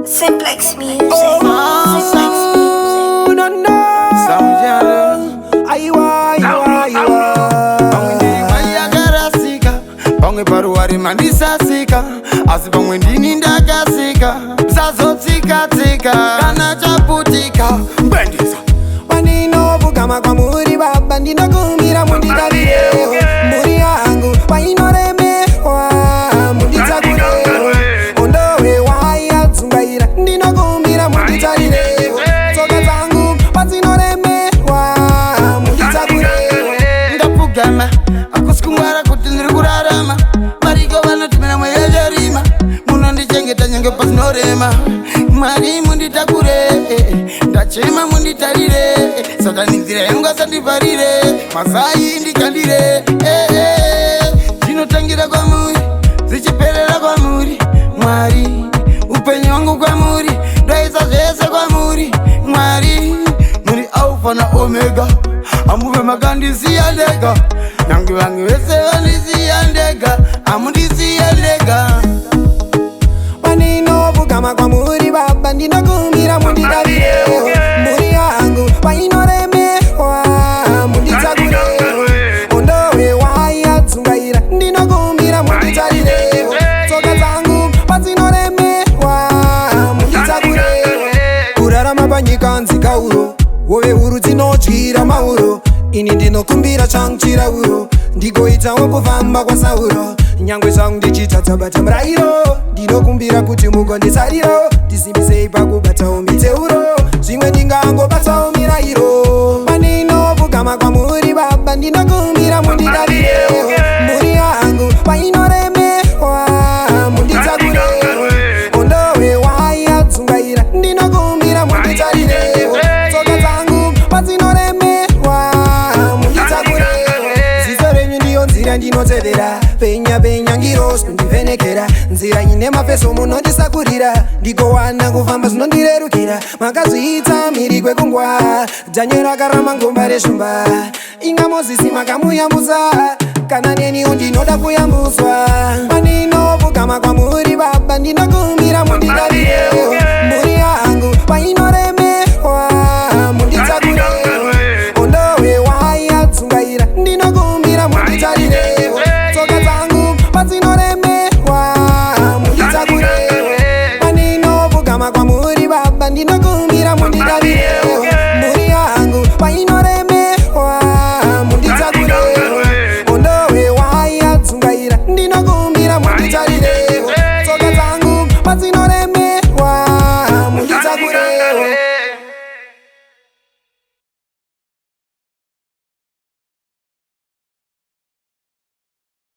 Simplex Music. Simplex Music. No, no. Aiwa, aiwa, aiwa. Pamwe ndiri mai yakarasika, pamwe paruware mandisasika, asi pamwe ndini ndakasika. Sazotsika-tsika kana chaputika mbendisa. Pandinopfugama kwamuri Baba, ndinokumbira mundidavire. Mhuri yangu painoremerwa, munditakurewo. Ondowe wayadzungaira, ndinokumbira munditarirewo. Tsoka dzangu padzinoremerwa, munditakurewo. Ndapfugama, hakusi kungwara kuti ndiri kurarama. Variko vanotimira mweya yerima. Munondichengeta nyange pasinorema. Mwari, munditakure, ndachema, munditarire. Satani nzira yangu asandivharire, mazai ndikandire. Zvinotangira kwamuri, zvichiperera kwamuri. Mwari, upenyu hwangu kwamuri, ndoisa zvese kwamuri. Mwari, muri Alfa naOmega, hamuve makandisiya ndega. Nyange vanhu vese vandisiya ndega, hamundisiya ndega. Pandinopfugama kwamuri Baba, ndinokumbira mundidavire. Mhuri yangu painoremerwa, munditakurewo. Ondowe wayadzungaira, ndinokumbira munditarirewo. Tsoka dzangu padzinoremerwa, munditakurewo. Kurarama panyika nzikauro, hove huru dzinodyira mauro. Ini ndinokumbira changu chirauro, ndigoitawo kufamba kwaSauro. Nyangwe zvangu ndichitadzabata murayiro, ndinokumbira kuti mugondisariro. Ndisimbisei pakubatawo miteuro, zvimwe ndingangobatawo mirayiro. Pandinopfugama kwamuri Baba, ndinokumbira mundidavire. Mhuri yangu painoremerwa, munditakurewo. Ondowe wayadzungaira, ndinokumbira munditarirewo. Tsoka dzangu padzinoremerwa, munditakurewo. Ziso renyu ndiyo nzira ndinotevera. Penya penya, ngirosi kundivhenekera. Nzira ine mafeso munondisakurira, ndigowana kufamba zvinondirerukira. Makazviita mhiri kwekungwa, Dhanieri akarama ngomba reshumba. Inga Mozisi makamuyambutsa, kana neniwo ndinoda kuyambutswa. Pandinopfugama kwamuri Baba, ndinokumbira.